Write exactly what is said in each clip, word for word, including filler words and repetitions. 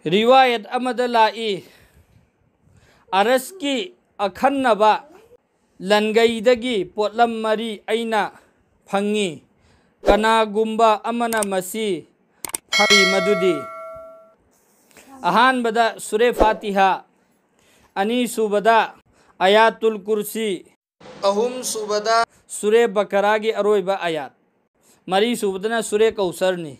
ꯔꯤꯋꯥꯌꯠ ꯑꯃꯗ ꯂꯥꯛꯏ, ꯑꯔꯁꯀꯤ ꯑꯈꯟꯅꯕ ꯂꯟꯒꯩꯗꯒꯤ ꯄꯣꯠꯂꯝ ꯃꯔꯤ ꯑꯩꯅ ꯐꯪꯉꯤ꯫ ꯀꯅꯥꯒꯨꯝꯕ ꯑꯃꯅ ꯃꯁꯤ ꯐꯪꯏ ꯃꯗꯨꯗꯤ, ꯑꯍꯥꯟꯕꯗ ꯁꯨꯔꯦ ꯐꯥꯇꯤꯍꯥ, ꯑꯅꯤꯁꯨꯕꯗ ꯑꯌꯥꯇꯨꯜ ꯀꯨꯔꯁꯤ, ꯑꯍꯨꯝꯁꯨꯕꯗ ꯁꯨꯔꯦ ꯕꯀꯔꯥꯒꯤ ꯑꯔꯣꯏꯕ ꯑꯌꯥꯠ, ꯃꯔꯤꯁꯨꯕꯗꯅ ꯁꯨꯔꯦ ꯀꯧꯁꯔꯅꯤ꯫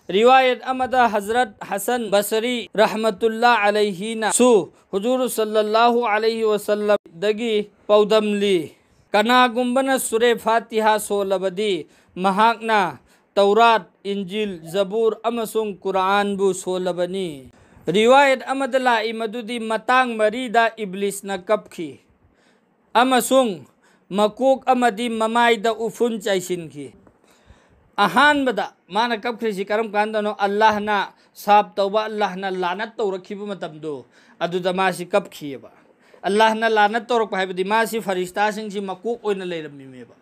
ꯔꯤꯋꯥꯌꯠ ꯑꯃꯗ ꯍꯖꯔꯠ ꯍꯁꯟ ꯕꯁꯔꯤ ꯔꯍꯃꯇꯨꯜꯂꯥ ꯑꯂꯩꯍꯤꯅ ꯁꯨ ꯍꯨꯖꯨꯔ ꯁꯜꯂꯜꯂꯥꯍꯨ ꯑꯂꯩꯍꯤ ꯋꯁꯜꯂꯝꯗꯒꯤ ꯄꯥꯎꯗꯝꯂꯤ, ꯀꯅꯥꯒꯨꯝꯕꯅ ꯁꯨꯔꯦ ꯐꯥꯇꯤꯍꯥ ꯁꯣꯜꯂꯕꯗꯤ ꯃꯍꯥꯛꯅ ꯇꯧꯔꯥꯠ, ꯏꯟꯖꯤꯜ, ꯖꯕꯨꯔ ꯑꯃꯁꯨꯡ ꯀꯨꯔꯥꯟꯕꯨ ꯁꯣꯜꯂꯕꯅꯤ꯫ ꯔꯤꯋꯥꯌꯠ ꯑꯃꯗ ꯂꯥꯛꯏ ꯃꯗꯨꯗꯤ ꯃꯇꯥꯡ ꯃꯔꯤꯗ ꯏꯕ꯭ꯂꯤꯁꯅ ꯀꯞꯈꯤ ꯑꯃꯁꯨꯡ ꯃꯀꯣꯛ ꯑꯃꯗꯤ ꯃꯃꯥꯏꯗ ꯎꯐꯨꯟ ꯆꯥꯏꯁꯤꯟꯈꯤ꯫ ꯑꯍꯥꯟꯕꯗ ꯃꯥꯅ ꯀꯞꯈ꯭ꯔꯤꯁꯤ ꯀꯔꯝ ꯀꯥꯟꯗꯅꯣ? ꯑꯜꯂꯥꯍꯅ ꯁꯥꯞ ꯇꯧꯕ, ꯑꯜꯂꯥꯍꯅ ꯂꯥꯅꯠ ꯇꯧꯔꯛꯈꯤꯕ ꯃꯇꯝꯗꯣ, ꯑꯗꯨꯗ ꯃꯥꯁꯤ ꯀꯞꯈꯤꯑꯕ꯫ ꯑꯜꯂꯥꯍꯅ ꯂꯥꯅꯠ ꯇꯧꯔꯛꯄ ꯍꯥꯏꯕꯗꯤ ꯃꯥꯁꯤ ꯐꯔꯤꯁꯇꯥꯁꯤꯡꯁꯤ ꯃꯀꯣꯛ ꯑꯣꯏꯅ ꯂꯩꯔꯝꯃꯤꯃꯦꯕ,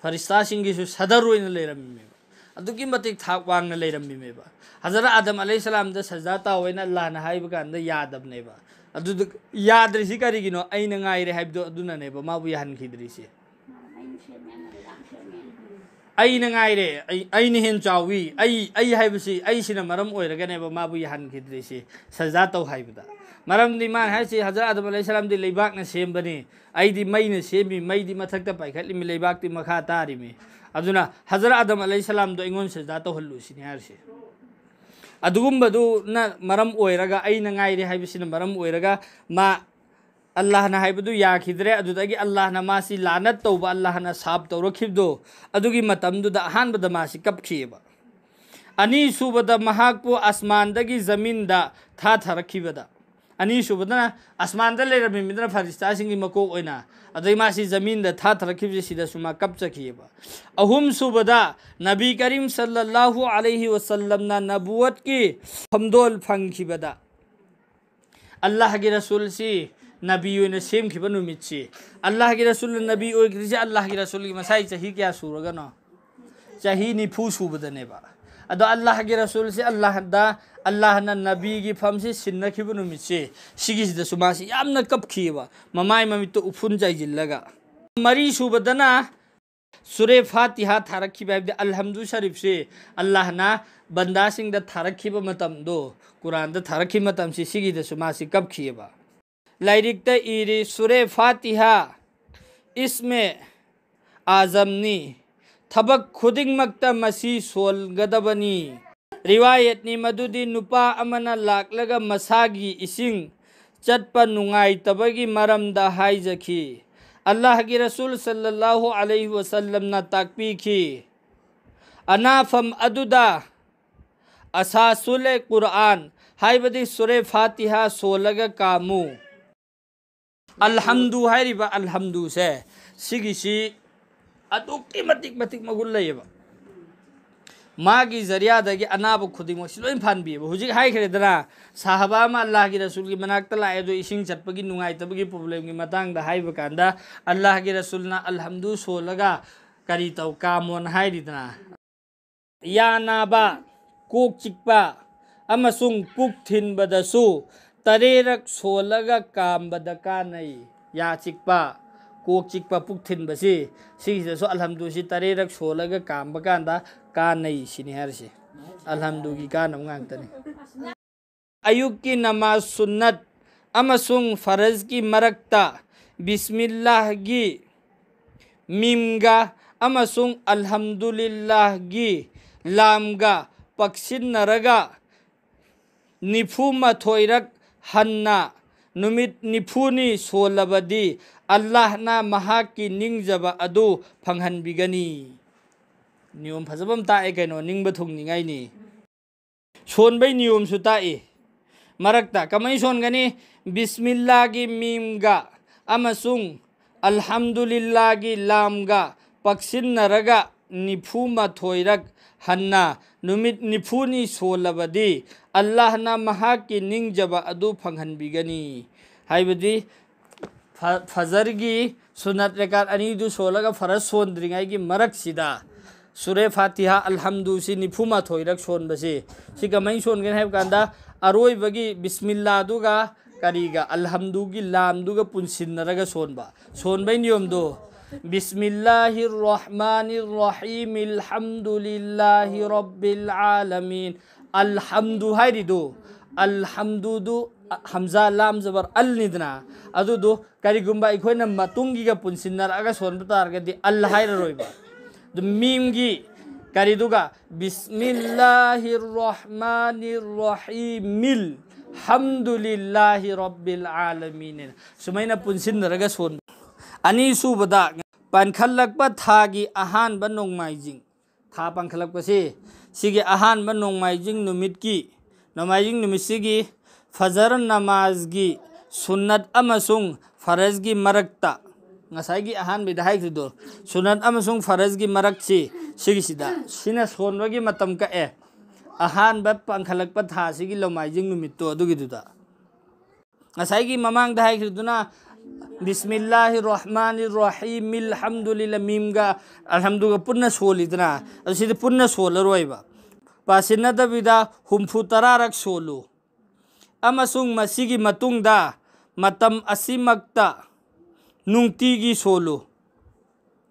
ꯐꯔꯤꯁꯇꯥꯁꯤꯡꯒꯤꯁꯨ ꯁꯗꯔ ꯑꯣꯏꯅ ꯂꯩꯔꯝꯃꯤꯃꯦꯕ, ꯑꯗꯨꯛꯀꯤ ꯃꯇꯤꯛ ꯊꯥꯛ ꯋꯥꯡꯅ ꯂꯩꯔꯝꯃꯤꯃꯦꯕ꯫ ꯍꯖꯔꯠ ꯑꯥꯗꯝ ꯑꯂꯩꯍꯤꯁꯁꯂꯥꯝꯗ ꯁꯖꯗꯥ ꯇꯧ ꯍꯥꯏꯅ ꯑꯜꯂꯥꯍꯅ ꯍꯥꯏꯕ ꯀꯥꯟꯗ ꯌꯥꯗꯕꯅꯦꯕ꯫ ꯑꯗꯨꯗ ꯌꯥꯗ꯭ꯔꯤꯁꯤ ꯀꯔꯤꯒꯤꯅꯣ? ꯑꯩꯅ ꯉꯥꯏꯔꯦ ꯍꯥꯏꯕꯗꯣ ꯑꯗꯨꯅꯅꯦꯕ ꯃꯥꯕꯨ ꯌꯥꯍꯟꯈꯤꯗ꯭ꯔꯤꯁꯦ꯫ ꯑꯩꯅ ꯉꯥꯏꯔꯦ, ꯑꯩ, ꯑꯩꯅ ꯍꯦꯟꯅ ꯆꯥꯎꯏ, ꯑꯩ, ꯑꯩ ꯍꯥꯏꯕꯁꯤ, ꯑꯩꯁꯤꯅ ꯃꯔꯝ ꯑꯣꯏꯔꯒꯅꯦꯕ ꯃꯥꯕꯨ ꯌꯥꯍꯟꯈꯤꯗ꯭ꯔꯤꯁꯤ, ꯁꯖꯗꯥ ꯇꯧ ꯍꯥꯏꯕꯗ꯫ ꯃꯔꯝꯗꯤ ꯃꯥꯅ ꯍꯥꯏꯁꯤ, ꯍꯖꯔꯠ ꯑꯥꯗꯝ ꯑꯂꯩꯍꯤꯁꯁꯂꯥꯝꯗꯤ ꯂꯩꯕꯥꯛꯅ ꯁꯦꯝꯕꯅꯤ, ꯑꯩꯗꯤ ꯃꯩꯅ ꯁꯦꯝꯃꯤ, ꯃꯩꯗꯤ ꯃꯊꯛꯇ ꯄꯥꯏꯈꯠꯂꯤꯃꯤ, ꯂꯩꯕꯥꯛꯇꯤ ꯃꯈꯥ ꯇꯥꯔꯤꯃꯤ꯫ ꯑꯗꯨꯅ ꯍꯖꯔꯠ ꯑꯥꯗꯝ ꯑꯂꯩꯍꯤꯁꯁꯂꯥꯝꯗꯣ ꯑꯩꯉꯣꯟꯗ ꯁꯖꯗꯥ ꯇꯧꯍꯜꯂꯨ ꯁꯤꯅꯤ ꯍꯥꯏꯔꯤꯁꯤ꯫ ꯑꯗꯨꯒꯨꯝꯕꯗꯨꯅ ꯃꯔꯝ ꯑꯣꯏꯔꯒ, ꯑꯩꯅ ꯉꯥꯏꯔꯦ ꯍꯥꯏꯕꯁꯤꯅ ꯃꯔꯝ ꯑꯣꯏꯔꯒ ꯃꯥ ꯑꯜꯂꯥꯍꯅ ꯍꯥꯏꯕꯗꯨ ꯌꯥꯈꯤꯗ꯭ꯔꯦ꯫ ꯑꯗꯨꯗꯒꯤ ꯑꯜꯂꯥꯍꯅ ꯃꯥꯁꯤ ꯂꯥꯅꯠ ꯇꯧꯕ, ꯑꯜꯂꯥꯍꯅ ꯁꯥꯞ ꯇꯧꯔꯛꯈꯤꯕꯗꯣ, ꯑꯗꯨꯒꯤ ꯃꯇꯝꯗꯨꯗ ꯑꯍꯥꯟꯕꯗ ꯃꯥꯁꯤ ꯀꯞꯈꯤꯑꯕ꯫ ꯑꯅꯤꯁꯨꯕꯗ ꯃꯍꯥꯛꯄꯨ ꯑꯁꯃꯥꯟꯗꯒꯤ ꯖꯃꯤꯟꯗ ꯊꯥꯊꯔꯛꯈꯤꯕꯗ, ꯑꯅꯤꯁꯨꯕꯗꯅ ꯑꯁꯃꯥꯟꯗ ꯂꯩꯔꯝꯃꯤꯗꯅ ꯐꯔꯤꯁꯇꯥꯁꯤꯡꯒꯤ ꯃꯀꯣꯛ ꯑꯣꯏꯅ, ꯑꯗꯩ ꯃꯥꯁꯤ ꯖꯃꯤꯟꯗ ꯊꯥꯊꯔꯛꯈꯤꯕꯁꯦ ꯁꯤꯗꯁꯨ ꯃꯥ ꯀꯞꯆꯈꯤꯑꯕ꯫ ꯑꯍꯨꯝꯁꯨꯕꯗ ꯅꯕꯤ ꯀꯔꯤꯝ ꯁꯜꯂꯜꯂꯥꯍꯨ ꯑꯂꯩꯍꯤ ꯋꯁꯜꯂꯝꯅ ꯅꯕꯨꯋꯠꯀꯤ ꯐꯝꯗꯣꯜ ꯐꯪꯈꯤꯕꯗ, ꯑꯜꯂꯥꯍꯒꯤ ꯔꯁꯨꯜꯁꯤ ꯅꯕꯤ ꯑꯣꯏꯅ ꯁꯦꯝꯈꯤꯕ ꯅꯨꯃꯤꯠꯁꯤ, ꯑꯜꯂꯥꯍꯒꯤ ꯔꯁꯨꯜꯅ ꯅꯕꯤ ꯑꯣꯏꯈ꯭ꯔꯤꯁꯦ, ꯑꯜꯂꯥꯍꯒꯤ ꯔꯁꯨꯜꯒꯤ ꯃꯁꯥꯏ ꯆꯍꯤ ꯀꯌꯥ ꯁꯨꯔꯒꯅꯣ? ꯆꯍꯤ ꯅꯤꯐꯨ ꯁꯨꯕꯗꯅꯦꯕ꯫ ꯑꯗꯣ ꯑꯜꯂꯥꯍꯒꯤ ꯔꯁꯨꯜꯁꯦ ꯑꯜꯂꯥꯍꯗ, ꯑꯜꯂꯥꯍꯅ ꯅꯕꯤꯒꯤ ꯐꯝꯁꯤ ꯁꯤꯟꯅꯈꯤꯕ ꯅꯨꯃꯤꯠꯁꯤ, ꯁꯤꯒꯤꯁꯤꯗꯁꯨ ꯃꯥꯁꯤ ꯌꯥꯝꯅ ꯀꯞꯈꯤꯑꯕ, ꯃꯃꯥꯏ ꯃꯃꯤꯠꯇ ꯎꯐꯨꯟ ꯆꯥꯏꯁꯤꯜꯂꯒ꯫ ꯃꯔꯤ ꯁꯨꯕꯗꯅ ꯁꯨꯔꯦ ꯐꯥꯇꯤꯍꯥ ꯊꯥꯔꯛꯈꯤꯕ, ꯍꯥꯏꯕꯗꯤ ꯑꯜꯍꯝꯗꯨ ꯁꯔꯤꯐꯁꯤ ꯑꯜꯂꯥꯍꯅ ꯕꯟꯗꯥꯁꯤꯡꯗ ꯊꯥꯔꯛꯈꯤꯕ ꯃꯇꯝꯗꯣ, ꯀꯨꯔꯥꯟꯗ ꯊꯥꯔꯛꯈꯤꯕ ꯃꯇꯝꯁꯤ, ꯁꯤꯒꯤꯗꯁꯨ ꯃꯥꯁꯤ ꯀꯞꯈꯤꯑꯕ꯫ ꯂꯥꯏꯔꯤꯛꯇ ꯏꯔꯤ, ꯁꯨꯔꯦ ꯐꯥꯇꯤꯍꯥ ꯏꯁꯃꯦ ꯑꯥꯖꯝꯅꯤ, ꯊꯕꯛ ꯈꯨꯗꯤꯡꯃꯛꯇ ꯃꯁꯤ ꯁꯣꯟꯒꯗꯕꯅꯤ꯫ ꯔꯤꯋꯥꯌꯠꯅꯤ ꯃꯗꯨꯗꯤ ꯅꯨꯄꯥ ꯑꯃꯅ ꯂꯥꯛꯂꯒ ꯃꯁꯥꯒꯤ ꯏꯁꯤꯡ ꯆꯠꯄ ꯅꯨꯡꯉꯥꯏꯇꯕꯒꯤ ꯃꯔꯝꯗ ꯍꯥꯏꯖꯈꯤ꯫ ꯑꯜꯂꯥꯍꯒꯤ ꯔꯁꯨꯜ ꯁꯜꯂꯜꯂꯥꯍꯨ ꯑꯂꯩꯍꯤ ꯋꯁꯜꯂꯝꯅ ꯇꯥꯛꯄꯤꯈꯤ, ꯑꯅꯥꯐꯝ ꯑꯗꯨꯗ ꯑꯁꯥꯁꯨꯂꯦ ꯀꯨꯔꯑꯥꯟ, ꯍꯥꯏꯕꯗꯤ ꯁꯨꯔꯦ ꯐꯥꯇꯤꯍꯥ ꯁꯣꯜꯂꯒ ꯀꯥꯝꯃꯨ꯫ ꯑꯜꯍꯝꯗꯨ ꯍꯥꯏꯔꯤꯕ ꯑꯜꯍꯝꯗꯨꯁꯦ, ꯁꯤꯒꯤꯁꯤ ꯑꯗꯨꯛꯀꯤ ꯃꯇꯤꯛ, ꯃꯇꯤꯛ ꯃꯒꯨꯟ ꯂꯩꯌꯦꯕ꯫ ꯃꯥꯒꯤ ꯖꯔꯤꯌꯥꯗꯒꯤ ꯑꯅꯥꯕ ꯈꯨꯗꯤꯡꯃꯛꯁꯤ ꯂꯣꯏ ꯐꯍꯟꯕꯤꯑꯕ꯫ ꯍꯧꯖꯤꯛ ꯍꯥꯏꯈ꯭ꯔꯦꯗꯅ, ꯁꯥꯍꯕꯥ ꯑꯃ ꯑꯜꯂꯥꯍꯒꯤ ꯔꯁꯨꯜꯒꯤ ꯃꯅꯥꯛꯇ ꯂꯥꯛꯑꯦ, ꯑꯗꯣ ꯏꯁꯤꯡ ꯆꯠꯄꯒꯤ ꯅꯨꯡꯉꯥꯏꯇꯕꯒꯤ ꯄ꯭ꯔꯣꯕ꯭ꯂꯦꯝꯒꯤ ꯃꯇꯥꯡꯗ ꯍꯥꯏꯕ ꯀꯥꯟꯗ, ꯑꯜꯂꯥꯍꯒꯤ ꯔꯁꯨꯜꯅ ꯑꯜꯍꯝꯗꯨ ꯁꯣꯜꯂꯒ ꯀꯔꯤ ꯇꯧ, ꯀꯥꯝꯃꯣꯅ ꯍꯥꯏꯔꯤꯗꯅ꯫ ꯌꯥ ꯅꯥꯕ, ꯀꯣꯛ ꯆꯤꯛꯄ ꯑꯃꯁꯨꯡ ꯄꯨꯛ ꯊꯤꯟꯕꯗꯁꯨ ꯇꯔꯦꯔꯛ ꯁꯣꯜꯂꯒ ꯀꯥꯝꯕꯗ ꯀꯥꯟꯅꯩ꯫ ꯌꯥ ꯆꯤꯛꯄ, ꯀꯣꯛ ꯆꯤꯛꯄ, ꯄꯨꯛ ꯊꯤꯟꯕꯁꯤ, ꯁꯤꯁꯤꯗꯁꯨ ꯑꯜꯍꯝꯗꯨꯁꯤ ꯇꯔꯦꯔꯛ ꯁꯣꯜꯂꯒ ꯀꯥꯝꯕ ꯀꯥꯟꯗ ꯀꯥꯟꯅꯩ ꯁꯤꯅꯤ ꯍꯥꯏꯔꯤꯁꯦ꯫ ꯑꯜꯍꯝꯗꯨꯒꯤ ꯀꯥꯟꯅꯕ ꯉꯥꯛꯇꯅꯤ꯫ ꯑꯌꯨꯛꯀꯤ ꯅꯃꯥꯖ ꯁꯨꯟꯅꯠ ꯑꯃꯁꯨꯡ ꯐꯔꯖꯀꯤ ꯃꯔꯛꯇ ꯕꯤꯁꯃꯤꯜꯂꯥꯍꯒꯤ ꯃꯤꯝꯒ ꯑꯃꯁꯨꯡ ꯑꯜꯍꯝꯗꯨꯂꯤꯜꯂꯥꯍꯒꯤ ꯂꯥꯝꯒ ꯄꯛꯁꯤꯟꯅꯔꯒ ꯅꯤꯐꯨ ꯃꯥꯊꯣꯏꯔꯛ ꯍꯟꯅ ꯅꯨꯃꯤꯠ ꯅꯤꯐꯨꯅꯤ ꯁꯣꯜꯂꯕꯗꯤ, ꯑꯜꯂꯥꯍꯅ ꯃꯍꯥꯛꯀꯤ ꯅꯤꯡꯖꯕ ꯑꯗꯨ ꯐꯪꯍꯟꯕꯤꯒꯅꯤ꯫ ꯅꯤꯌꯣꯝ ꯐꯖꯕ ꯑꯃ ꯇꯥꯛꯑꯦ ꯀꯩꯅꯣ, ꯅꯤꯡꯕ ꯊꯨꯡꯅꯤꯡꯉꯥꯏꯅꯤ꯫ ꯁꯣꯟꯕꯩ ꯅꯤꯌꯣꯝꯁꯨ ꯇꯥꯛꯏ꯫ ꯃꯔꯛꯇ ꯀꯃꯥꯏꯅ ꯁꯣꯟꯒꯅꯤ? ꯕꯤꯁꯃꯤꯜꯂꯥꯒꯤ ꯃꯤꯝꯒ ꯑꯃꯁꯨꯡ ꯑꯜꯍꯝꯗꯨꯂꯤꯜꯂꯥꯒꯤ ꯂꯥꯝꯒ ꯄꯛꯁꯤꯟꯅꯔꯒ ꯅꯤꯐꯨ ꯃꯥꯊꯣꯏꯔꯛ ꯍꯟꯅ ꯅꯨꯃꯤꯠ ꯅꯤꯐꯨꯅꯤ ꯁꯣꯜꯂꯕꯗꯤ, ꯑꯜꯂꯥꯍꯅ ꯃꯍꯥꯛꯀꯤ ꯅꯤꯡꯖꯕ ꯑꯗꯨ ꯐꯪꯍꯟꯕꯤꯒꯅꯤ꯫ ꯍꯥꯏꯕꯗꯤ, ꯐ-, ꯐꯖꯔꯒꯤ ꯁꯨꯅꯠ ꯔꯦꯀꯥꯠ ꯑꯅꯤꯗꯨ ꯁꯣꯜꯂꯒ ꯐꯔꯁ ꯁꯣꯟꯗ꯭ꯔꯤꯉꯩꯒꯤ ꯃꯔꯛꯁꯤꯗ ꯁꯨꯔꯦ ꯐꯥꯇꯤꯍꯥ ꯑꯜꯍꯝꯗꯨꯁꯤ ꯅꯤꯐꯨ ꯃꯥꯊꯣꯏꯔꯛ ꯁꯣꯟꯕꯁꯤ, ꯁꯤ ꯀꯃꯥꯏꯅ ꯁꯣꯟꯒꯅꯤ ꯍꯥꯏꯕ ꯀꯥꯟꯗ, ꯑꯔꯣꯏꯕꯒꯤ ꯕꯤꯁꯃꯤꯜꯂꯥꯗꯨꯒ ꯀꯔꯤꯒ, ꯑꯜꯍꯝꯗꯨꯒꯤ ꯂꯥꯝꯗꯨꯒ ꯄꯨꯟꯁꯤꯟꯅꯔꯒ ꯁꯣꯟꯕ, ꯁꯣꯟꯕꯩ ꯅꯤꯌꯣꯝꯗꯣ, ꯕꯤꯁꯃꯤꯜꯂꯥꯍꯤꯔ ꯔꯍꯃꯥꯅꯤꯔ ꯔꯍꯤꯝ, ꯑꯜꯍꯝꯗꯨꯂꯤꯜꯂꯥꯍꯤ ꯔꯕꯤꯜ ꯑꯥꯂꯃꯤꯟ꯫ ꯑꯜꯍꯝꯗꯨ ꯍꯥꯏꯔꯤꯗꯨ, ꯑꯜꯍꯝꯗꯨꯗꯨ, ꯍꯝꯖꯥ ꯂꯥꯝ ꯖꯕꯔ ꯑꯜꯅꯤꯗꯅ, ꯑꯗꯨꯗꯨ ꯀꯔꯤꯒꯨꯝꯕ ꯑꯩꯈꯣꯏꯅ ꯃꯇꯨꯡꯒꯤꯒ ꯄꯨꯟꯁꯤꯟꯅꯔꯛꯑꯒ ꯁꯣꯟꯕ ꯇꯥꯔꯒꯗꯤ ꯑꯜ ꯍꯥꯏꯔꯔꯣꯏꯕ꯫ ꯑꯗꯨ ꯃꯤꯝꯒꯤ ꯀꯔꯤꯗꯨꯒ, ꯕꯤꯁꯃꯤꯜꯂꯥꯍꯤꯔ ꯔꯍꯃꯥꯅꯤꯔ ꯔꯍꯤꯃꯤꯜ ꯍꯝꯗꯨꯂꯤꯜꯂꯥꯍꯤ ꯔꯕꯤꯜ ꯑꯥꯂꯃꯤꯟ, ꯁꯨꯃꯥꯏꯅ ꯄꯨꯟꯁꯤꯟꯅꯔꯒ ꯁꯣꯟꯕ꯫ ꯑꯅꯤꯁꯨꯕꯗ, ꯄꯥꯟꯈꯠꯂꯛꯄ ꯊꯥꯒꯤ ꯑꯍꯥꯟꯕ ꯅꯣꯡꯃꯥꯏꯖꯤꯡ, ꯊꯥ ꯄꯥꯟꯈꯠꯂꯛꯄꯁꯤ, ꯁꯤꯒꯤ ꯑꯍꯥꯟꯕ ꯅꯣꯡꯃꯥꯏꯖꯤꯡ ꯅꯨꯃꯤꯠꯀꯤ, ꯅꯣꯡꯃꯥꯏꯖꯤꯡ ꯅꯨꯃꯤꯠꯁꯤꯒꯤ ꯐꯖꯔ ꯅꯃꯥꯖꯒꯤ ꯁꯨꯟꯅꯠ ꯑꯃꯁꯨꯡ ꯐꯔꯖꯒꯤ ꯃꯔꯛꯇ, ꯉꯁꯥꯏꯒꯤ ꯑꯍꯥꯟꯕꯗ ꯍꯥꯏꯈ꯭ꯔꯤꯗꯣ, ꯁꯨꯟꯅꯠ ꯑꯃꯁꯨꯡ ꯐꯔꯖꯒꯤ ꯃꯔꯛꯁꯤ, ꯁꯤꯒꯤꯁꯤꯗ, ꯁꯤꯅ ꯁꯣꯟꯕꯒꯤ ꯃꯇꯝ ꯀꯛꯑꯦ꯫ ꯑꯍꯥꯟꯕ ꯄꯥꯟꯈꯠꯂꯛꯄ ꯊꯥꯁꯤꯒꯤ ꯅꯣꯡꯃꯥꯏꯖꯤꯡ ꯅꯨꯃꯤꯠꯇꯣ ꯑꯗꯨꯒꯤꯗꯨꯗ꯫ ꯉꯁꯥꯏꯒꯤ ꯃꯃꯥꯡꯗ ꯍꯥꯏꯈ꯭ꯔꯤꯗꯨꯅ, ꯕꯤꯁꯃꯤꯜꯂꯥꯍꯤ ꯔꯍꯃꯥꯅꯤ ꯔꯍꯤꯝ, ꯑꯜꯍꯝꯗꯨꯂꯤꯜꯂꯥ, ꯃꯤꯝꯒ ꯑꯜꯍꯝꯗꯨꯒ ꯄꯨꯟꯅ ꯁꯣꯜꯂꯤꯗꯅ, ꯑꯗꯨ ꯁꯤꯗꯤ ꯄꯨꯟꯅ ꯁꯣꯜꯂꯔꯣꯏꯕ꯫ ꯄꯥꯁꯤꯟꯅꯗꯕꯤꯗ ꯍꯨꯝꯐꯨ ꯇꯔꯥꯔꯛ ꯁꯣꯜꯂꯨ꯫ ꯑꯃꯁꯨꯡ ꯃꯁꯤꯒꯤ ꯃꯇꯨꯡꯗ ꯃꯇꯝ ꯑꯁꯤꯃꯛꯇ ꯅꯨꯡꯇꯤꯒꯤ ꯁꯣꯜꯂꯨ꯫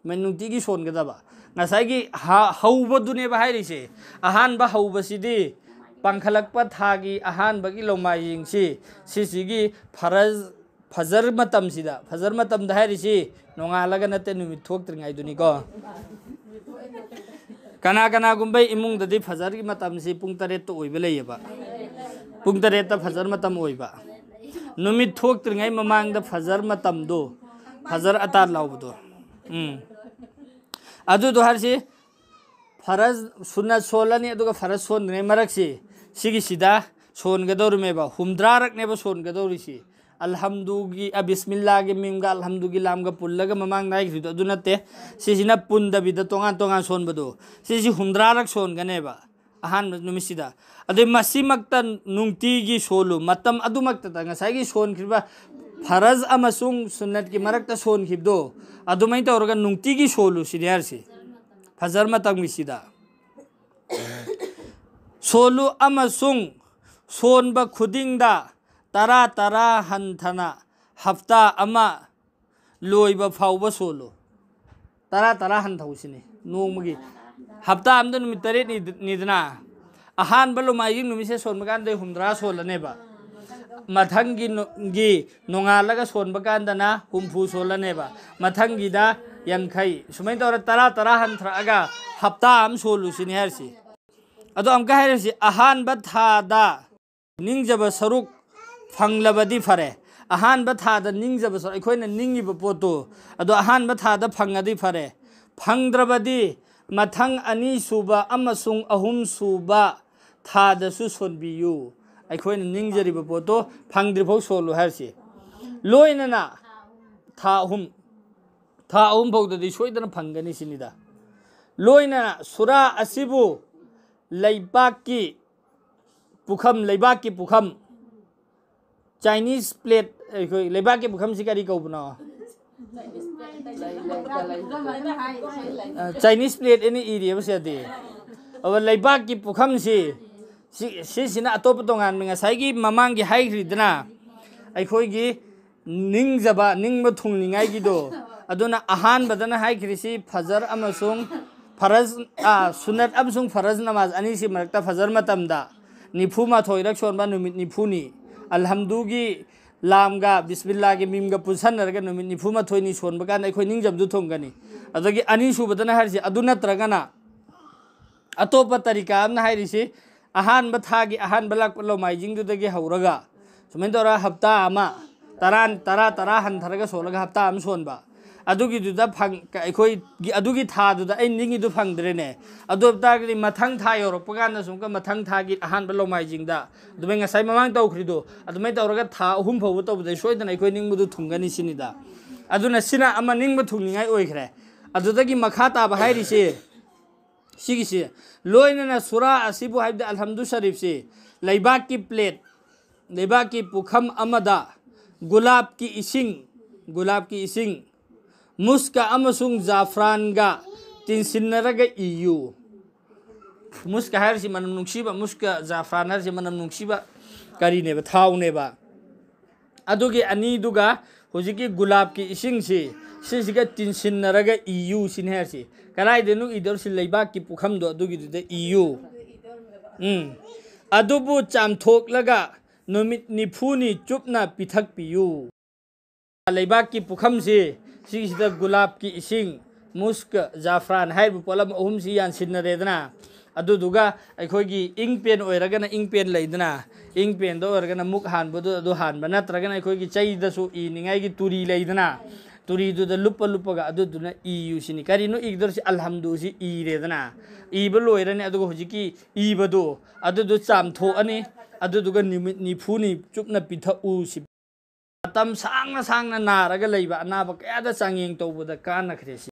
ꯃ-, ꯅꯨꯡꯇꯤꯒꯤ ꯁꯣꯟꯒꯗꯕ꯫ ꯉꯁꯥꯏꯒꯤ ꯍ-, ꯍꯧꯕꯗꯨꯅꯦꯕ ꯍꯥꯏꯔꯤꯁꯦ꯫ ꯑꯍꯥꯟꯕ ꯍꯧꯕꯁꯤꯗꯤ ꯄꯥꯡꯈꯠꯂꯛꯄ ꯊꯥꯒꯤ ꯑꯍꯥꯟꯕꯒꯤ ꯂꯣꯡꯃꯥꯏꯖꯤꯡꯁꯤ, ꯁꯤꯁꯤꯒꯤ ꯐꯔꯖ, ꯐꯖꯔ ꯃꯇꯝꯁꯤꯗ, ꯐꯖꯔ ꯃꯇꯝꯗ ꯍꯥꯏꯔꯤꯁꯤ ꯅꯣꯡꯉꯥꯜꯂꯒ ꯅꯠꯇꯦ, ꯅꯨꯃꯤꯠ ꯊꯣꯛꯇ꯭ꯔꯤꯉꯩꯗꯨꯅꯤꯀꯣ꯫ ꯀꯅꯥ ꯀꯅꯥꯒꯨꯝꯕ ꯏꯃꯨꯡꯗꯗꯤ ꯐꯖꯔꯒꯤ ꯃꯇꯝꯁꯤ ꯄꯨꯡ ꯇꯔꯦꯠꯇ ꯑꯣꯏꯕ ꯂꯩꯌꯦꯕ, ꯄꯨꯡ ꯇꯔꯦꯠꯇ ꯐꯖꯔ ꯃꯇꯝ ꯑꯣꯏꯕ, ꯅꯨꯃꯤꯠ ꯊꯣꯛꯇ꯭ꯔꯤꯉꯩ ꯃꯃꯥꯡꯗ ꯐꯖꯔ ꯃꯇꯝꯗꯣ, ꯐꯖꯔ ꯑꯇꯥ ꯂꯥꯎꯕꯗꯣ, ꯎꯝ, ꯑꯗꯨꯗꯣ ꯍꯥꯏꯔꯤꯁꯤ꯫ ꯐꯔꯖ ꯁꯨꯟꯅꯠ ꯁꯣꯜꯂꯅꯤ, ꯑꯗꯨꯒ ꯐꯔꯖ ꯁꯣꯟꯗ꯭ꯔꯤꯉꯩ ꯃꯔꯛꯁꯤ, ꯁꯤꯒꯤꯁꯤꯗ ꯁꯣꯟꯒꯗꯧꯔꯤꯃꯦꯕ, ꯍꯨꯝꯗ꯭ꯔꯥꯔꯛꯅꯦꯕ ꯁꯣꯟꯒꯗꯧꯔꯤꯁꯤ꯫ ꯑꯜꯍꯝꯗꯨꯒꯤ, ꯑ, ꯕꯤꯁꯃꯤꯜꯂꯥꯒꯤ ꯃꯤꯝꯒ ꯑꯜꯍꯝꯗꯨꯒꯤ ꯂꯥꯝꯒ ꯄꯨꯜꯂꯒ ꯃꯃꯥꯡꯗ ꯍꯥꯏꯈꯤꯕꯗꯣ ꯑꯗꯨ ꯅꯠꯇꯦ꯫ ꯁꯤꯁꯤꯅ ꯄꯨꯟꯗꯕꯤꯗ ꯇꯣꯉꯥꯟ ꯇꯣꯉꯥꯟ ꯁꯣꯟꯕꯗꯣ, ꯁꯤꯁꯤ ꯍꯨꯝꯗ꯭ꯔꯥꯔꯛ ꯁꯣꯟꯒꯅꯦꯕ ꯑꯍꯥꯟꯕ ꯅꯨꯃꯤꯠꯁꯤꯗ꯫ ꯑꯗꯩ ꯃꯁꯤꯃꯛꯇ ꯅꯨꯡꯇꯤꯒꯤ ꯁꯣꯜꯂꯨ, ꯃꯇꯝ ꯑꯗꯨꯃꯛꯇꯗ ꯉꯁꯥꯏꯒꯤ ꯁꯣꯟꯈ꯭ꯔꯤꯕ ꯐꯔꯖ ꯑꯃꯁꯨꯡ ꯁꯨꯟꯅꯠꯀꯤ ꯃꯔꯛꯇ ꯁꯣꯟꯈꯤꯕꯗꯣ, ꯑꯗꯨꯃꯥꯏꯅ ꯇꯧꯔꯒ ꯅꯨꯡꯇꯤꯒꯤ ꯁꯣꯜꯂꯨ ꯁꯤꯅꯤ ꯍꯥꯏꯔꯤꯁꯤ꯫ ꯐꯖꯔ ꯃꯇꯝꯒꯤꯁꯤꯗ ꯁꯣꯜꯂꯨ ꯑꯃꯁꯨꯡ ꯁꯣꯟꯕ ꯈꯨꯗꯤꯡꯗ ꯇꯔꯥ ꯇꯔꯥ ꯍꯟꯊꯅ ꯍꯞꯇꯥ ꯑꯃ ꯂꯣꯏꯕ ꯐꯥꯎꯕ ꯁꯣꯜꯂꯨ꯫ ꯇꯔꯥ ꯇꯔꯥ ꯍꯟꯊꯧꯁꯤꯅꯤ ꯅꯣꯡꯃꯒꯤ꯫ ꯍꯞꯇꯥ ꯑꯃꯗ ꯅꯨꯃꯤꯠ ꯇꯔꯦꯠꯅꯤꯗꯅ, ꯑꯍꯥꯟꯕ ꯂꯨꯃꯥꯏꯖꯤꯡ ꯅꯨꯃꯤꯠꯁꯦ ꯁꯣꯟꯕ ꯀꯥꯟꯗ ꯍꯨꯝꯗ꯭ꯔꯥ ꯁꯣꯜꯂꯅꯦꯕ꯫ ꯃꯊꯪꯒꯤ ꯅꯣ- ꯒꯤ ꯅꯣꯡꯉꯥꯜꯂꯒ ꯁꯣꯟꯕ ꯀꯥꯟꯗꯅ ꯍꯨꯝꯐꯨ ꯁꯣꯜꯂꯅꯦꯕ꯫ ꯃꯊꯪꯒꯤꯗ ꯌꯥꯡꯈꯩ꯫ ꯁꯨꯃꯥꯏꯅ ꯇꯧꯔ ꯇꯔꯥ ꯇꯔꯥ ꯍꯟꯊꯔꯛꯑꯒ ꯍꯞꯇꯥ ꯑꯃ ꯁꯣꯜꯂꯨꯁꯤꯅꯤ ꯍꯥꯏꯔꯤꯁꯤ꯫ ꯑꯗꯣ ꯑꯃꯨꯛꯀ ꯍꯥꯏꯔꯁꯤ, ꯑꯍꯥꯟꯕ ꯊꯥꯗ ꯅꯤꯡꯖꯕ ꯁꯔꯨꯛ ꯐꯪꯂꯕꯗꯤ ꯐꯔꯦ꯫ ꯑꯍꯥꯟꯕ ꯊꯥꯗ ꯅꯤꯡꯖꯕ ꯁꯔꯨꯛ, ꯑꯩꯈꯣꯏꯅ ꯅꯤꯡꯉꯤꯕ ꯄꯣꯠꯇꯨ ꯑꯗꯣ ꯑꯍꯥꯟꯕ ꯊꯥꯗ ꯐꯪꯉꯗꯤ ꯐꯔꯦ꯫ ꯐꯪꯗ꯭ꯔꯕꯗꯤ ꯃꯊꯪ ꯑꯅꯤꯁꯨꯕ ꯑꯃꯁꯨꯡ ꯑꯍꯨꯝꯁꯨꯕ ꯊꯥꯗꯁꯨ ꯁꯣꯟꯕꯤꯌꯨ꯫ ꯑꯩꯈꯣꯏꯅ ꯅꯤꯡꯖꯔꯤꯕ ꯄꯣꯠꯇꯣ ꯐꯪꯗ꯭ꯔꯤꯐꯥꯎ ꯁꯣꯜꯂꯨ ꯍꯥꯏꯔꯁꯤ꯫ ꯂꯣꯏꯅꯅ ꯊꯥ ꯑꯍꯨꯝ, ꯊꯥ ꯑꯍꯨꯝ ꯐꯥꯎꯗꯗꯤ ꯁꯣꯏꯗꯅ ꯐꯪꯒꯅꯤ ꯁꯤꯅꯤꯗ꯫ ꯂꯣꯏꯅꯅ ꯁꯨꯔꯥ ꯑꯁꯤꯕꯨ ꯂꯩꯕꯥꯛꯀꯤ ꯄꯨꯈꯝ, ꯂꯩꯕꯥꯛꯀꯤ ꯄꯨꯈꯝ, ꯆꯥꯏꯅꯤꯁ ꯄ꯭ꯂꯦꯠ, ꯑꯩꯈꯣꯏ ꯂꯩꯕꯥꯛꯀꯤ ꯄꯨꯈꯝꯁꯤ ꯀꯔꯤ ꯀꯧꯕꯅꯣ? ꯑ, ꯆꯥꯏꯅꯤꯁ ꯄ꯭ꯂꯦꯠ ꯑꯅ ꯏꯔꯤꯑꯕ ꯁꯤꯗꯤ꯫ ꯑꯗꯨꯒ ꯂꯩꯕꯥꯛꯀꯤ ꯄꯨꯈꯝꯁꯤ, ꯁꯤ- ꯁꯤꯁꯤꯅ ꯑꯇꯣꯞꯄ ꯇꯣꯉꯥꯟꯕ, ꯉꯁꯥꯏꯒꯤ ꯃꯃꯥꯡꯒꯤ ꯍꯥꯏꯈ꯭ꯔꯤꯗꯅ, ꯑꯩꯈꯣꯏꯒꯤ ꯅꯤꯡꯖꯕ, ꯅꯤꯡꯕ ꯊꯨꯡꯅꯤꯡꯉꯥꯏꯒꯤꯗꯣ꯫ ꯑꯗꯨꯅ ꯑꯍꯥꯟꯕꯗꯅ ꯍꯥꯏꯈ꯭ꯔꯤꯁꯤ ꯐꯖꯔ ꯑꯃꯁꯨꯡ ꯐꯔꯖ, ꯑ, ꯁꯨꯅꯠ ꯑꯃꯁꯨꯡ ꯐꯔꯖ ꯅꯃꯥꯖ ꯑꯅꯤꯁꯤ ꯃꯔꯛꯇ ꯐꯖꯔ ꯃꯇꯝꯗ ꯅꯤꯐꯨ ꯃꯥꯊꯣꯏꯔꯛ ꯁꯣꯟꯕ ꯅꯨꯃꯤꯠ ꯅꯤꯐꯨꯅꯤ꯫ ꯑꯜꯍꯝꯗꯨꯒꯤ ꯂꯥꯝꯒ ꯕꯤꯁꯃꯤꯜꯂꯥꯒꯤ ꯃꯤꯝꯒ ꯄꯨꯟꯁꯟꯅꯔꯒ ꯅꯨꯃꯤꯠ ꯅꯤꯐꯨ ꯃꯥꯊꯣꯏꯅꯤ ꯁꯣꯟꯕ ꯀꯥꯟꯗ ꯑꯩꯈꯣꯏ ꯅꯤꯡꯖꯕꯗꯨ ꯊꯨꯡꯒꯅꯤ꯫ ꯑꯗꯒꯤ ꯑꯅꯤꯁꯨꯕꯗꯅ ꯍꯥꯏꯔꯤꯁꯤ ꯑꯗꯨ ꯅꯠꯇ꯭ꯔꯒꯅ ꯑꯇꯣꯞꯄ ꯇꯔꯤꯀꯥ ꯑꯃꯅ ꯍꯥꯏꯔꯤꯁꯤ, ꯑꯍꯥꯟꯕ ꯊꯥꯒꯤ ꯑꯍꯥꯟꯕ ꯂꯥꯛꯄ ꯂꯣꯃꯥꯏꯖꯤꯡꯗꯨꯗꯒꯤ ꯍꯧꯔꯒ ꯁꯨꯃꯥꯏꯅ ꯇꯧꯔꯒ ꯍꯞꯇꯥ ꯑꯃ, ꯇꯔꯥ, ꯇꯔꯥ, ꯇꯔꯥ ꯍꯟꯊꯔꯒ ꯁꯣꯜꯂꯒ ꯍꯞꯇꯥ ꯑꯃ ꯁꯣꯟꯕ꯫ ꯑꯗꯨꯒꯤꯗꯨꯗ ꯐꯪ-, ꯑꯩꯈꯣꯏꯒꯤ ꯑꯗꯨꯒꯤ ꯊꯥꯗꯨꯗ ꯑꯩ ꯅꯤꯡꯉꯤꯗꯨ ꯐꯪꯗ꯭ꯔꯦꯅꯦ꯫ ꯑꯗꯨ ꯑꯣꯏꯕ ꯇꯥꯔꯒꯗꯤ ꯃꯊꯪ ꯊꯥ ꯌꯧꯔꯛꯄ ꯀꯥꯟꯗ ꯁꯨꯝꯀ ꯃꯊꯪ ꯊꯥꯒꯤ ꯑꯍꯥꯟꯕ ꯂꯣꯃꯥꯏꯖꯤꯡꯗ ꯑꯗꯨꯃꯥꯏꯅ ꯉꯁꯥꯏ ꯃꯃꯥꯡ ꯇꯧꯈ꯭ꯔꯤꯗꯣ ꯑꯗꯨꯃꯥꯏꯅ ꯇꯧꯔꯒ ꯊꯥ ꯑꯍꯨꯝ ꯐꯥꯎꯕ ꯇꯧꯕꯗ ꯁꯣꯏꯗꯅ ꯑꯩꯈꯣꯏ ꯅꯤꯡꯕꯗꯨ ꯊꯨꯡꯒꯅꯤ ꯁꯤꯅꯤꯗ꯫ ꯑꯗꯨꯅ ꯁꯤꯅ ꯑꯃ ꯅꯤꯡꯕ ꯊꯨꯡꯅꯤꯡꯉꯥꯏ ꯑꯣꯏꯈ꯭ꯔꯦ꯫ ꯑꯗꯨꯗꯒꯤ ꯃꯈꯥ ꯇꯥꯕ ꯍꯥꯏꯔꯤꯁꯦ ꯁꯤꯒꯤꯁꯤ, ꯂꯣꯏꯅꯅ ꯁꯨꯔꯥ ꯑꯁꯤꯕꯨ, ꯍꯥꯏꯕꯗꯤ ꯑꯜꯍꯝꯗꯨ ꯁꯔꯤꯐꯁꯤ, ꯂꯩꯕꯥꯛꯀꯤ ꯄ꯭ꯂꯦꯠ, ꯂꯩꯕꯥꯛꯀꯤ ꯄꯨꯈꯝ ꯑꯃꯗ ꯒꯨꯂꯥꯞꯀꯤ ꯏꯁꯤꯡ, ꯒꯨꯂꯥꯞꯀꯤ ꯏꯁꯤꯡ, ꯃꯨꯁꯀ ꯑꯃꯁꯨꯡ ꯖꯥꯐ꯭ꯔꯥꯟꯒ ꯇꯤꯟꯁꯤꯟꯅꯔꯒ ꯏꯌꯨ꯫ ꯃꯨꯁꯀ ꯍꯥꯏꯔꯤꯁꯤ ꯃꯅꯝ ꯅꯨꯡꯁꯤꯕ, ꯃꯨꯁꯀ ꯖꯥꯐ꯭ꯔꯥꯟ ꯍꯥꯏꯔꯤꯁꯤ ꯃꯅꯝ ꯅꯨꯡꯁꯤꯕ ꯀꯔꯤꯅꯦꯕ? ꯊꯥꯎꯅꯦꯕ꯫ ꯑꯗꯨꯒꯤ ꯑꯅꯤꯗꯨꯒ ꯍꯧꯖꯤꯛꯀꯤ ꯒꯨꯂꯥꯞꯀꯤ ꯏꯁꯤꯡꯁꯤ, ꯁꯤꯁꯤꯒ ꯇꯤꯟꯁꯤꯟꯅꯔꯒ ꯏꯌꯨ ꯁꯤꯅꯤ ꯍꯥꯏꯔꯤꯁꯤ꯫ ꯀꯗꯥꯏꯗꯅꯣ ꯏꯗꯧꯔꯤꯁꯤ? ꯂꯩꯕꯥꯛꯀꯤ ꯄꯨꯈꯝꯗꯣ, ꯑꯗꯨꯒꯤꯗꯨꯗ ꯏꯌꯨ꯫ ꯎꯝ꯫ ꯑꯗꯨꯕꯨ ꯆꯥꯝꯊꯣꯛꯂꯒ ꯅꯨꯃꯤꯠ ꯅꯤꯐꯨꯅꯤ ꯆꯨꯞꯅ ꯄꯤꯊꯛꯄꯤꯌꯨ꯫ ꯂꯩꯕꯥꯛꯀꯤ ꯄꯨꯈꯝꯁꯤ, ꯁꯤꯁꯤꯗ ꯒꯨꯂꯥꯞꯀꯤ ꯏꯁꯤꯡ, ꯃꯨꯁꯀ, ꯖꯥꯐ꯭ꯔꯥꯟ ꯍꯥꯏꯔꯤꯕ ꯄꯣꯠꯂꯝ ꯑꯍꯨꯝꯁꯤ ꯌꯥꯟꯁꯤꯟꯅꯔꯦꯗꯅ, ꯑꯗꯨꯗꯨꯒ ꯑꯩꯈꯣꯏꯒꯤ ꯏꯪ ꯄꯦꯟ ꯑꯣꯏꯔꯒꯅ ꯏꯪ ꯄꯦꯟ ꯂꯩꯗꯅ, ꯏꯪ ꯄꯦꯟꯗ ꯑꯣꯏꯔꯒꯅ ꯃꯨꯛ ꯍꯥꯟꯕꯗꯨ ꯑꯗꯨ ꯍꯥꯟꯕ, ꯅꯠꯇ꯭ꯔꯒꯅ ꯑꯩꯈꯣꯏꯒꯤ ꯆꯩꯗꯁꯨ ꯏꯅꯤꯡꯉꯥꯏꯒꯤ ꯇꯨꯔꯤ ꯂꯩꯗꯅ, ꯇꯨꯔꯤꯗꯨꯗ ꯂꯨꯞꯄ ꯂꯨꯞꯄꯒ ꯑꯗꯨꯗꯨꯅ ꯏꯌꯨ ꯁꯤꯅꯤ꯫ ꯀꯔꯤꯅꯣ ꯏꯒꯗꯧꯔꯤꯁꯤ? ꯑꯜꯍꯝꯗꯨꯁꯤ ꯏꯔꯦꯗꯅ, ꯏꯕ ꯂꯣꯏꯔꯅꯤ꯫ ꯑꯗꯨꯒ ꯍꯧꯖꯤꯛꯀꯤ ꯏꯕꯗꯣ ꯑꯗꯨꯗꯣ ꯆꯥꯝꯊꯣꯛꯑꯅꯤ, ꯑꯗꯨꯗꯨꯒ ꯅꯨꯃꯤꯠ ꯅꯤꯐꯨꯅꯤ ꯆꯨꯞꯅ ꯄꯤꯊꯛꯎ ꯁꯤ꯫ ꯃꯇꯝ ꯁꯥꯡꯅ ꯁꯥꯡꯅ ꯅꯥꯔꯒ ꯂꯩꯕ ꯑꯅꯥꯕ ꯀꯌꯥꯗ ꯆꯥꯡꯌꯦꯡ ꯇꯧꯕꯗ ꯀꯥꯟꯅꯈ꯭ꯔꯦ ꯁꯤ꯫